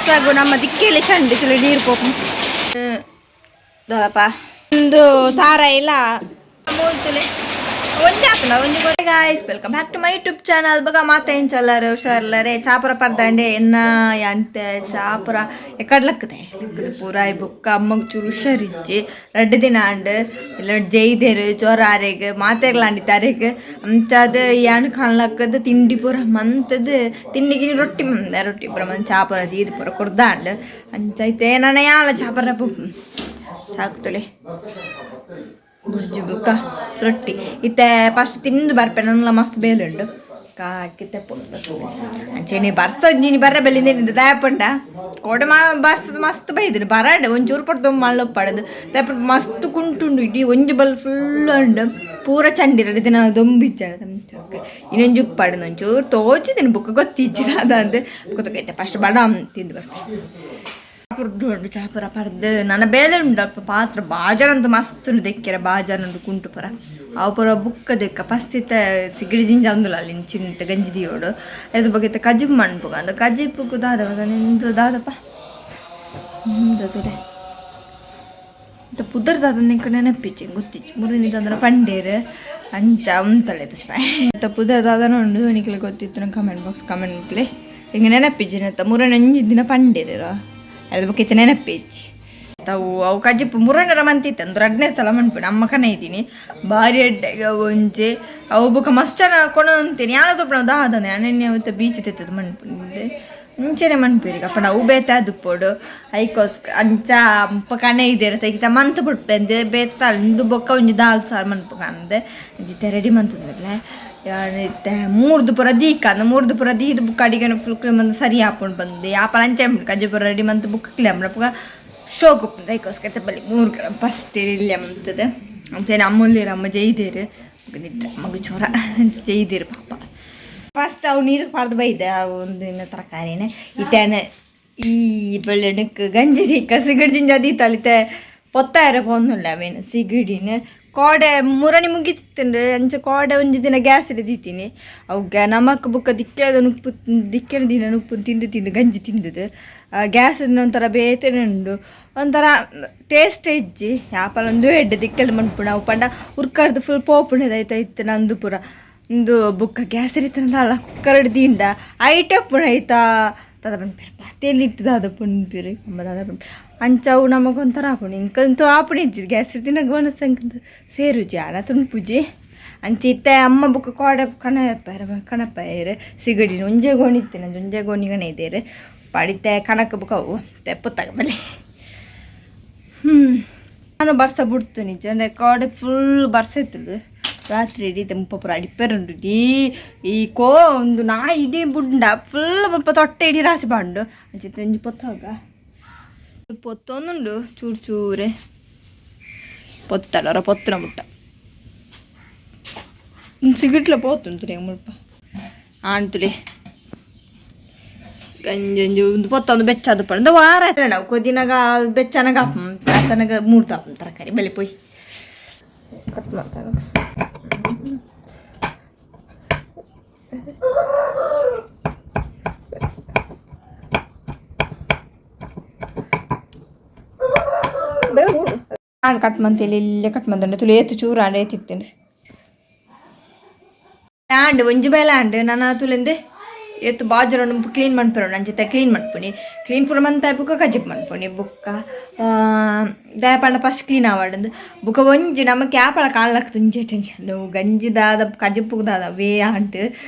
ಬರ್ಸಾಗು ನಮ್ಮ ದಿಕ್ಕೇಲಿ ಚಂಡಿ ಚುಲಿ ನೀರು ಪೋಪು ದಪ್ಪ ಒಂದು ತಾರ ಇಲ್ಲ ಮೂಲ್ತುಲೆ ಒಂಜಿ ಆತನ ಒಂಜಿ guys, welcome back to my YouTube channel. ಬಗ ಮಾತೇನ್ ಚಲ್ಲರು ಹುಷಾರ್ಲರೆ ಚಾಪುರ ಪರ್ದಂಡೆ ಎನ್ನ ಅಂತೆ ಚಾಪುರ ಎಕ್ಕಡ್ಲಕ್ಕದೆ ಲಕ್ಕದ ಪೂರ ಬುಕ್ಕ ಅಮ್ಮಗ್ ಚೂರು ಹುಷಾರಿಜ್ಜಿ ರಡ್ಡು ದಿನ ಅಂಡ್ ಇಲ್ಲ ಜೈದೇರು ಜ್ವರ ಆರೆಗ್ ಮಾತೆಗ್ಲಾಂಡಿ ತಾರೆಗ್ ಅಂಚಾದ ಯಾನ್ ಕಾಣ್ಲಕ್ಕದ ತಿಂಡಿ ಪೂರ ಮಂತದ ತಿಂಡಿಗೆ ರೊಟ್ಟಿ ಮಂದ ರೊಟ್ಟಿ ಪೂರ ಮಂದ್ ಚಾಪುರ ದೀದ್ ಪೂರ ಕೊಡ್ದಾಂಡ್ ಅಂಚೈತೆ ನನ್ನ ಯಾಲ ಚಾಪುರ ಸಾಕ್ತುಲೆ ಬುರ್ಜಿ ಬುಕ್ಕ ರೊಟ್ಟಿ ಇತ್ತೆ ಫಸ್ಟ್ ತಿಂದು ಬರ್ಪೆ ನನ್ಲ ಮಸ್ತ್ ಬೇಲುಂಡು ಕಾಕಿತ್ತೆ ಪೊಂದು ಅಂಚೆನೆ ಬರ್ಸ ನೀನು ಬರ್ರ ಬೆಲ್ಲಿಂದ ದಾಯಪಂಡ ಕೋಡೆ ಮಾ ಬರ್ಸದ ಮಸ್ತ್ ಬೈದಿನಿ ಬರಾಡೆ ಒಂಚೂರು ಪಡ್ದು ಮಳ್ಳ ಪಡೆದು ದಾಯಪಂಡ ಮಸ್ತ್ ಕುಂಟುಂಡು ಇಡೀ ಒಂಜಿ ಬಲ್ ಫುಲ್ ಉಂಡು ಪೂರ ಚಂಡಿ ರೆಡಿ ದಿನ ದೊಂಬಿಚ್ಚ ಇನ್ನೊಂಜಿ ಉಪ್ಪಾಡು ಒಂಚೂರು ತೋಚಿದ್ದೀನಿ ಬುಕ್ಕ ಗೊತ್ತಿಜ್ಜಿ ಅದಂದು ಗೊತ್ತಾಗೈತೆ ಫಸ್ಟ್ ಬಡ ತಿಂದು ಬರ್ಪೆ ಪುರ್ದು ಉಂಡು ಚಾಪುರ ಪರ್ದು ನನ್ನ ಬೇಲೆ ಉಂಡು ಅಲ್ಪ ಪಾತ್ರ ಬಾಜಾರ್ ಅಂತ ಮಸ್ತ್ ಉಂಡು ದೆಕ್ಕೆರ ಬಾಜಾರ್ ಉಂಡು ಕುಂಟು ಪುರ ಅವು ಪೂರ ಬುಕ್ಕ ದೆಕ್ಕ ಫಸ್ಟ್ ಇತ್ತ ಸಿಗಡಿ ಜಿಂಜ ಅಂದುಲ ಅಲ್ಲಿ ಚಿಂತ ಗಂಜಿ ದಿಯೋಡು ಅದ್ರ ಬಗ್ಗೆ ಇತ್ತ ಕಜಿಪ್ ಮಣ್ಪುಗ ಅಂದ ಕಜಿಪ್ಪು ದಾದ ನಿಂದು ದಾದಪ್ಪ ತುಲೆ ಇಂತ ಪುದರ್ ದಾದ ನಿಂಕ ನೆನಪಿಚ್ಚಿ ಗೊತ್ತಿಚ್ಚಿ ಮುರುನಿ ದಾದನ ಪಂಡೇರು ಅಂಚ ಉಂತಲೆ ಇತ್ತ ಪುದರ್ ದಾದನ ಉಂಡು ನಿಕ್ಲೆ ಗೊತ್ತಿತ್ತು comment box comment play ಹಿಂಗೆ ನೆನಪಿಜ್ಜಿ ನೆತ್ತ ಮುರನ್ ಒಂಜಿ ದಿನ ಪಂಡೇರು ಅದ್ರ ಬಗ್ಗೆ ಇತ್ತ ನೆನಪಿಜ್ಜಿ ತಾವು ಅವು ಕಜಿಪ್ಪು ಮುರಣ್ಣರ ಮಂತಿತ್ತು ಅಂದ್ರೆ ರಡ್ನೇ ಸಲ ಮನ್ಪು ನಮ್ಮ ಕಣ ಇದ್ದೀನಿ ಭಾರಿ ಎಡ್ಡೆಗ ಒಂಜೆ ಅವು ಬೊಕ ಮಸ್ತ್ ಜನ ಕೊಣ ಅಂತೀನಿ ಯಾನ ತೋಪಣ ದಾದನೆ ಅನನ್ಯ ಅವತ್ತ ಬೀಚ್ ತೆತ್ತದ ಮನ್ಪುಂಡೆ ಮುಂಚೆನೆ ಮನ್ಪೇರಿ ಅಪ್ಪ ನಾವು ಬೇತ ದುಪ್ಪೋಡು ಐಕೋಸ್ಕರ ಅಂಚ ಮುಪ್ಪ ಕಣೆ ಇದೆ ತೆಗಿತ ಮಂತ್ ಪುಟ್ಪೆ ಅಂದೆ ಬೇತ ಇಂದು ಬೊಕ್ಕ ಒಂಜಿ ದಾಲ್ ಸಾರು ಮನ್ಪುಗ ಅಂದೆ ಜಿತೆ ರೆಡಿ ಮಂತಂದ್ರಲ್ಲ ಇತ್ತೆ ಮೂರ್ದು ಪೂರ ದೀಕ ಅಂದ ಮೂರ್ದು ಪೂರ ದೀದ್ ಬುಕ್ ಅಡಿಗೆನ ಫುಲ್ ಕ್ಲೀನ್ ಬಂದು ಸರಿ ಹಾಕೊಂಡು ಬಂದೆ ಯಾಪಲ ಅಂಚೆ ಕಜ್ಜಿ ಪೂರ ರೆಡಿ ಮಂತ್ ಬುಕ್ ಕ್ಲೀನ್ ಪುಗ ಶೋಕ್ ಉಪ್ಪುಂಡು ಐಕೋಸ್ಕರ ಬಲ್ಲಿ ಮೂರು ಕಡೆ ಫಸ್ಟ್ ಇಲ್ಲಿ ಅಂತದೆ ಅಂಚೆನೆ ಅಮ್ಮುಲ್ಲೇರು ಅಮ್ಮ ಜೈದೇರು ನಿದ್ರೆ ಮಗು ಚೋರ ಜೈದೇರು ಪಾಪ ಫಸ್ಟ್ ಅವು ನೀರು ಪಾರ್ದು ಬೈದೆ ಅವು ಒಂದಿನ ತರಕಾರಿನೇ ಇತ್ತೇನೆ ಈ ಬೆಳ್ಳೆಣ್ಣಕ್ಕೆ ಗಂಜಿ ದಿಕ್ಕ ಸಿಗಡಿ ಜಿಂಜ ದೀತಲಿತೆ ಪೊತ್ತಾಯರ ಪೋನುಲ್ಲ ಅವೇನು ಸಿಗಡಿನ ಕೋಡೆ ಮುರಣಿ ಮುಗಿತಿತ್ತಂಡು ಅಂಚ ಕೋಡೆ ಒಂಜಿ ದಿನ ಗ್ಯಾಸ್ ದೀತೀನಿ ಅವು ನಮಕ್ ಬುಕ್ಕ ದಿಕ್ಕದ ಉಪ್ಪು ದಿಕ್ಕಿನ ದಿನ ಉಪ್ಪು ತಿಂದು ತಿಂದು ಗಂಜಿ ತಿಂದದು ಗ್ಯಾಸ್ ಒಂಥರ ಬೇತನೆ ಉಂಡು ಒಂಥರ ಟೇಸ್ಟ್ ಇಜ್ಜಿ ಯಾಪಲ ಒಂದು ಎಡ್ಡೆ ದಿಕ್ಕಲ್ಲಿ ಮನ್ಪುಣ ಅವು ಪಂಡ ಉರ್ಕರ್ದು ಫುಲ್ ಪೋಪುಣದ ಐತ ನಂದು ಪೂರ ಇಂದು ಬುಕ್ಕ ಗ್ಯಾಸ್ ಇತ್ತಂದ ಕುಕ್ಕರ್ ದಿಂಡ ಐಟ ಪುಣ ಐತಾ ದಾದ ಪನ್ಪೇರಪ್ಪ ತೇಲಿಟ್ಟು ದಾದ ಪನ್ಪೇರು ಅಮ್ಮ ದಾದ ಪನ್ಪೆ ಅಂಚ ಅವು ನಮಗೊಂಥರ ಆಪುಂಡು ಇಂಕಂತೂ ಆಪುಣಿ ಇಜ್ಜಿ ಗ್ಯಾಸ್ ಇರ್ತಿನ ಗೋನಸಂಕಂತ ಸೇರುಜಿ ಆನ ತುಣುಪುಜಿ ಅಂಚ ಇತ್ತೆ ಅಮ್ಮ ಬುಕ್ಕ ಕೋಡೆ ಕಣಪ್ಪ ಕಣಪ್ಪ ಸಿಗಡಿನ ಒಂಜೆ ಗೋಣಿ ಇತ್ತಿನ ಒಂಜೆ ಗೋಣಿಗನೇ ಇದ್ದೇರು ಪಡಿತೆ ಕಣಕ ಬುಕ್ಕ ಅವು ತೆಪ್ಪುತ್ತಾಗ ಮೇಲೆ ನಾನು ಬರ್ಸ ಬಿಡ್ತು ನಿಜ ಅಂದರೆ ಕೋಡೆ ಫುಲ್ ಬರ್ಸ ಇತ್ತು ರಾತ್ರಿ ಇಡೀ ಮುಪ್ಪ ಪೂರ ಅಡಿಪೇರುಂಡು ಇಡೀ ಈ ಕೋ ಒಂದು ನಾಯಿ ಇಡೀ ಬುಂಡ ಫುಲ್ ಮುಪ್ಪ ತೊಟ್ಟೆ ಇಡೀ ರಾಸಿ ಬಾಂಡು ಅಂಚಿತ್ತ ಒಂಜಿ ಪೊತ್ತಾಗ ಪೊತ್ತೊಂದುಂಡು ಚೂರು ಚೂರೆ ಪೊತ್ತಡ ಪೊತ್ತನ ಮುಟ್ಟ ಸಿಗಿಟ್ಲ ಪೋತುಂಟು ಮುಲ್ಪ ಆಂಟುಲೆ ಗಂಜಿ ಒಂದು ಪೊತ್ತೊಂದು ಬೆಚ್ಚಾದು ಪಂಡ ವಾರ ನಾವು ಕೊದಿನಾಗ ಬೆಚ್ಚನಗ ಆತನಗ ಮೂರು ತಾಪ ತರಕಾರಿ ಬೆಲೆ ಪೊಯ್ ಕಟ್ ಮಾಡ್ತಾರೆ ನಾನು ಕಟ್ ಮಂತೇಲಿ ಇಲ್ಲೇ ಕಟ್ ಮಂತಂಡೆ ತುಳು ಏತು ಚೂರು ಆಂಡೆ ಏತಿತ್ತೇನೆ ಆಂಡ್ ಒಂಜಿ ಬೇಲೆ ಆಂಡ್ ನಾನು ತುಲೆಂದೆ ಏತು ಬಾಜರ ಕ್ಲೀನ್ ಮನ್ಪುರ ನನ್ನ ಜೊತೆ ಕ್ಲೀನ್ ಮನ್ಪುನಿ ಕ್ಲೀನ್ ಪೂರ ಮಂತ ಬುಕ್ಕ ಕಜಿಪ್ ಮನ್ಪುನಿ ಬುಕ್ಕ ದಯಪಂಡ ಫಸ್ಟ್ ಕ್ಲೀನ್ ಆವಾಡಂದು ಬುಕ್ಕ ಒಂಜಿ ನಮ್ಮ ಕ್ಯಾಪಳ ಕಾಣ್ಲಕ್ಕ ತುಂಜೆ ಟೆನ್ಷನ್ ಗಂಜಿ ದಾದ ಕಜಿಪ್ಪು ದಾದ ಅವೇ ಆಂಟ್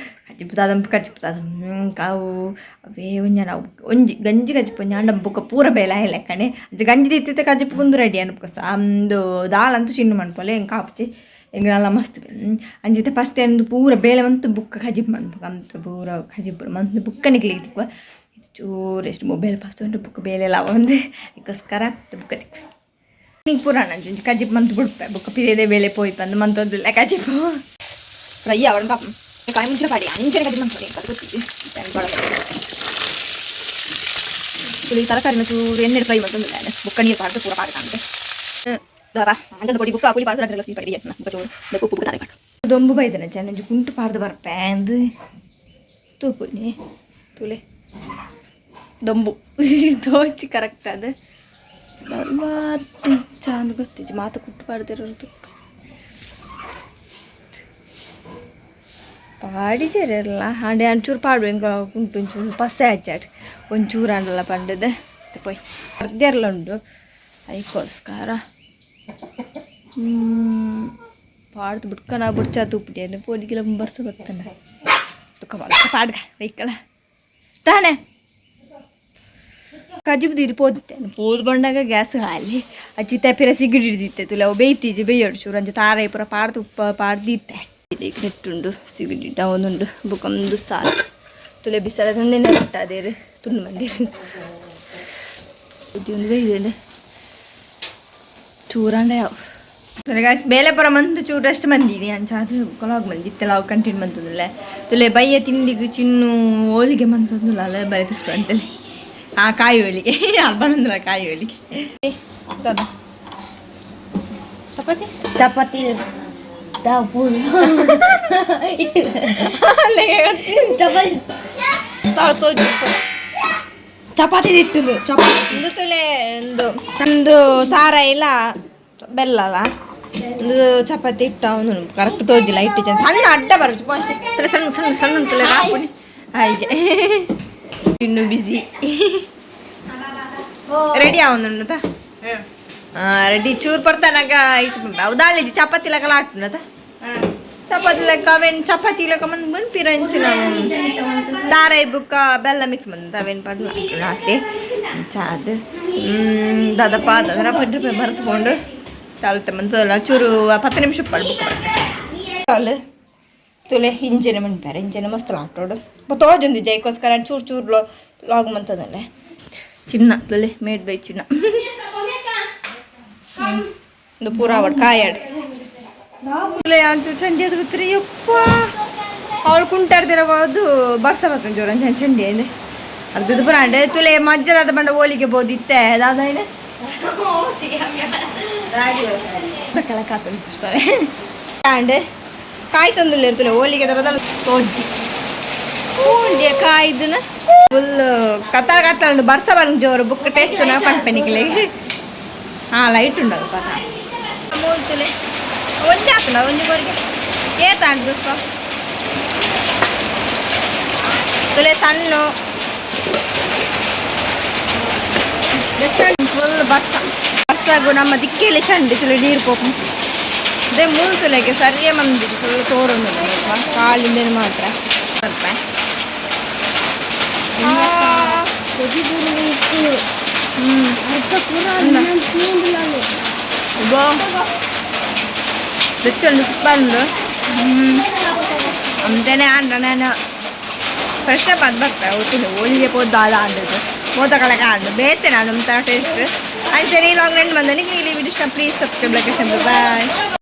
ಕಜಿಪ್ಪು ದಾದ ಕಜಿಪ್ಪು ದಾದ ಅವು ಅವೇ ಒಂಜಿ ನಾವು ಒಂಜಿ ಗಂಜಿ ಕಜಿಪ್ಪು ಒಂಜಿ ಆಂಡ ಬುಕ್ಕ ಪೂರ ಬೇಲೆ ಆಯ್ಲೆ ಕಣೆ ಅಂಚ ಗಂಜಿ ದಿತ್ತಿತ್ತೆ ಕಜಿಪ್ಪು ಕುಂದು ರೆಡಿ ಅನ್ಬುಕ್ಕ ಅಂದು ದಾಲ್ ಅಂತೂ ಚಿನ್ನು ಮನ್ಪೊಲೆ ಎಂಕ ಆಪುಜಿ ಎಂಕ್ ಮಸ್ತ್ ಅಂಚಿತ್ತೆ ಫಸ್ಟ್ ಎಂದು ಪೂರ ಬೇಲೆ ಮಂತ್ ಬುಕ್ಕ ಕಜಿಪ್ ಮನ್ಪುಗ ಅಂತ ಪೂರ ಕಜಿಪ್ ಮಂತ್ ಬುಕ್ಕ ನಿಕ್ಲಿಗೆ ತಿಕ್ಕುವ ಇದು ಚೂರು ಎಷ್ಟು ಮೊಬೈಲ್ ಫಸ್ಟ್ ಉಂಟು ಬುಕ್ಕ ಬೇಲೆ ಎಲ್ಲ ಒಂದು ಅದಕ್ಕೋಸ್ಕರ ಬುಕ್ಕ ತಿಕ್ಕ ನಿಂಗೆ ಪೂರ ನಂಜು ಕಜಿಪ್ ಮಂತ್ ಬುಡ್ಪೆ ಬುಕ್ಕ ಪಿದೇದೆ ಬೇಲೆ ಪೋಯಿ ಬಂದು ಮಂತೊಂದಿಲ್ಲ ಕಜಿಪ್ಪು ಫ್ರೈ ಅವಳ ಕಾಯಿ ಮುಂಚಿನ ಪಾಡಿ ಅಂಚನೆ ಕಜಿಪ್ ಮಂತ್ ಗೊತ್ತಿದ್ದೆ ತರಕಾರಿ ಚೂರು ಎಣ್ಣೆ ಫ್ರೈ ಮಂತೊಂದಿಲ್ಲ ಬುಕ್ಕ ನೀರು ಪಾಡ್ದು ಪೂರ ಪಾಡ ಕಾಣ್ತೆ ಪೊಡಿ ಬುಕ್ಕ ಪುಳಿ ಪಾಡ್ದು ಪಡಿ ಬುಕ್ಕ ಚೂರು ಉಪ್ಪು ಬುಕ್ಕ ತಾರೆ ದೊಂಬು ಬೈದನ ಚೆನ್ನ ಕುಂಟು ಪಾರ್ದು ಬರ್ಪೆ ಅಂದು ತೂಪುನಿ ತುಲೆ ದೊಂಬು ತೋಚಿ ಕರೆಕ್ಟ್ ಅದು ಚಾಂದ್ ಗೊತ್ತಿಜ್ಜಿ ಮಾತು ಕುಟ್ಟು ಪಾಡ್ದಿರೋ ತುಪ್ಪ ಪಾಡಿಜೆರಲ್ಲ ಹಾಂಡೆ ಒಂಚೂರು ಪಾಡು ಎಂಕ ಉಂಟು ಒಂಚೂರು ಪಸ್ಸೆ ಹಚ್ಚಾಡ್ ಒಂಚೂರು ಆಂಡಲ ಪಂಡದ ಪೋಯ್ ಅರ್ಧೆರ್ಲ ಉಂಡು ಐಕೋಸ್ಕರ ಪಾಡ್ದು ಬುಡ್ಕನ ಬುಡ್ಚಾ ತೂಪುಡಿ ಪೋಲಿಗೆಲ್ಲ ಬರ್ಸ ಬರ್ತಾನೆ ತುಕ್ಕ ಪಾಡ್ಗ ವೈಕಲ ತಾನೆ ಕಜಿಬು ಇದು ಪೋದಿತ್ತೆ ಪೋದು ಬಂಡಾಗ ಗ್ಯಾಸ್ ಖಾಲಿ ಅಜ್ಜಿ ಪಿರ ಸಿಗಡಿ ಹಿಡಿದಿತ್ತೆ ತುಲೆ ಅವು ಬೇಯ್ತಿಜ್ಜಿ ಬೇಯೋಡು ಚೂರು ಅಂಚೆ ತಾರ ಪೂರ ಪಾಡ್ದು ಉಪ್ಪ ಪಾಡ್ದಿತ್ತೆ ನೆಟ್ಟುಂಡು ಸಿಗಡಿ ಒಂದುಂಡು ಬುಕ್ಕೊಂದು ಸಾಲು ತುಲೆ ಬಿಸಲ ತಂದೆ ಅದೇರು ತುಂಡು ಮಂದಿರು ಒಂದು ಬೇಯ್ದೆ ಚೂರಂಡ ಯಾವ ತುಲೆ ಗಾಯ್ಸ್ ಬೇಲೆ ಪುರ ಮಂದು ಚೂರು ಅಷ್ಟು ಮಂದಿನಿ ಅಂಚ ಅದು ಕೊಲಾಗ್ ಮಂದಿ ಇತ್ತೆಲ್ಲ ಅವು ಕಂಟಿನ್ಯೂ ಮಂತಂದಿಲ್ಲ ತುಲೆ ಬಯ್ಯ ತಿಂಡಿಗು ಚಿನ್ನು ಹೋಳಿಗೆ ಮಂತಂದುಲ್ಲ ಅಲ್ಲ ಬಯ ತುಷ್ಟು ಅಂತಲೇ ಆ ಕಾಯಿ ಹೋಳಿಗೆ ಅಲ್ಬನಂದಿಲ್ಲ ಕಾಯಿ ಹೋಳಿಗೆ ದಾದಾ ಚಪಾತಿ ಚಪಾತಿ ಇಟ್ಟು ಚಪಾತಿ ಚಪಾತಿ ಇಟ್ಟು ಚಪಾತಿ ಒಂದು ತುಲೆ ಒಂದು ಒಂದು ತಾರ ಇಲ್ಲ ಬೆಲ್ಲಲ್ಲ ಒಂದು ಚಪಾತಿ ಇಟ್ಟು ಅವನು ಕರೆಕ್ಟ್ ತೋಜಿಲ್ಲ ಇಟ್ಟು ಚೆಂದ ಸಣ್ಣ ಅಡ್ಡ ಬರುತ್ತೆ ಸಣ್ಣ ಸಣ್ಣ ಸಣ್ಣ ಉಂಟಲ್ಲ ರಾಪುನಿ ಹಾಗೆ ಇನ್ನು ಬಿಸಿ ರೆಡಿ ಅವನುಂಡುತ್ತಾ ರೆಡಿ ಚೂರು ಪಡ್ತಾನಾಗ ಇಟ್ಟು ಹೌದಾಳಿ ಚಪಾತಿ ಲೆಕ್ಕ ಆಟುಂಡದ ಚಪಾತಿ ಲೆಕ್ಕ ಅವೇನು ಚಪಾತಿ ಲೆಕ್ಕ ಬಂದು ಬಂದು ಪಿರಂಚಿನ ದಾರ ಬುಕ್ಕ ಬೆಲ್ಲ ಮಿಕ್ಸ್ ಬಂದ ಅವೇನು ಪಡ್ಲ ರಾತ್ರಿ ಚಾದು ದಾದಪ್ಪ ದಾದರ ಪಡ್ರಿ ಬರೆದುಕೊಂಡು ಚಾಲುತ್ತೆ ಮಂತಲ್ಲ ಚೂರು 10 ನಿಮಿಷ ಪಡ್ ಬುಕ್ ಬರ್ತದೆ ತುಲೆ ಹಿಂಜೆನೆ ಮನ್ಪಾರೆ ಹಿಂಜೆನೆ ಮಸ್ತ್ ಆಟೋಡು ತೋಜೊಂದು ಜೈಕೋಸ್ಕರ ಚೂರು ಚೂರು ಲಾಗ್ ಮಂತದಲ್ಲೇ ಚಿನ್ನ ತುಲೆ ಮೇಡ್ ಬೈ ಚಿನ್ನ ಒಂದು ಪೂರ ಅವಳು ಕಾಯಾಡು ಒಂಚೂರು ಚಂಡಿ ಅದು ಗೊತ್ತಿರಿ ಯಪ್ಪ ಅವಳು ಕುಂಟಾಡ್ದಿರಬಹುದು ಬರ್ಸ ಬರ್ತದೆ ಜೋರ ಚಂಡಿ ಅಂದ್ರೆ ಅರ್ಧದ ಪುರ ಅಂಡೆ ತುಲೆ ಮಜ್ಜರಾದ ಬಂಡ ಹೋಳಿಗೆ ಬೋದಿತ್ತೆ ದಾದ ಏನೆ ಪುಷ್ಪವೇ ಅಂಡೆ ಕಾಯಿ ತಂದುಲ್ಲ ಇರ್ತಲೆ ಹೋಳಿಗೆ ಬದಲು ತೋಜ್ಜಿ ಹೂಂಡೆ ಕಾಯ್ದನ ಫುಲ್ ಕತ್ತಾಳ ಕತ್ತಾಳ ಬರ್ಸ ಬರಂಗ್ ಜೋರು ಬುಕ್ ಟೇಸ್ಟ್ ನಾ ಪನ್ಪೆನಿಕ್ಲೆ ಹಾಂ ಲೈಟ್ ಉಂಡದು ಪರ ಮೂಲ್ತುಲೆ ಒಂಜಿ ಆತನ ಒಂಜಿ ಕೊರಿಗೆ ಏತಾಂಡ್ ದೋಸ್ತ ತುಲೆ ಸಣ್ಣ ಫುಲ್ ಬರ್ಸ ಬರ್ಸಾಗು ನಮ್ಮ ದಿಕ್ಕೆಲೆ ಚಂಡಿ ತುಲೆ ನೀರು ಪೋಪು ಅದೇ ಮೂಲ್ತುಲೆಗೆ ಸರಿಯೇ ಮಂದಿ ಫುಲ್ ತೋರೊಂದು ಕಾಳಿಂದೇನು ಮಾತ್ರ ಸ್ವಲ್ಪ ರುಚಿ ಸೂಪರ್ ಅಂತಾನೆ ಅಂಡ ನಾನು ಫ್ರೆಶ್ ಅಪ್ ಅದು ಬರ್ತಾ ಹೋಗ್ತೀನಿ ಹೋಳಿಗೆ ಪೋದು ದಾದ ಆಡೋದು ಮೋದಕಳಕ ಆಡು ಬೇತೆ ನಾನು ಒಂಥರ ಟೇಸ್ಟ್ ಅಂಚನೆ ಈ ಲಾಂಗ್ ನೆನ್ ಬಂದನಿಗೆ ಇಲ್ಲಿ video please subscribe location boy.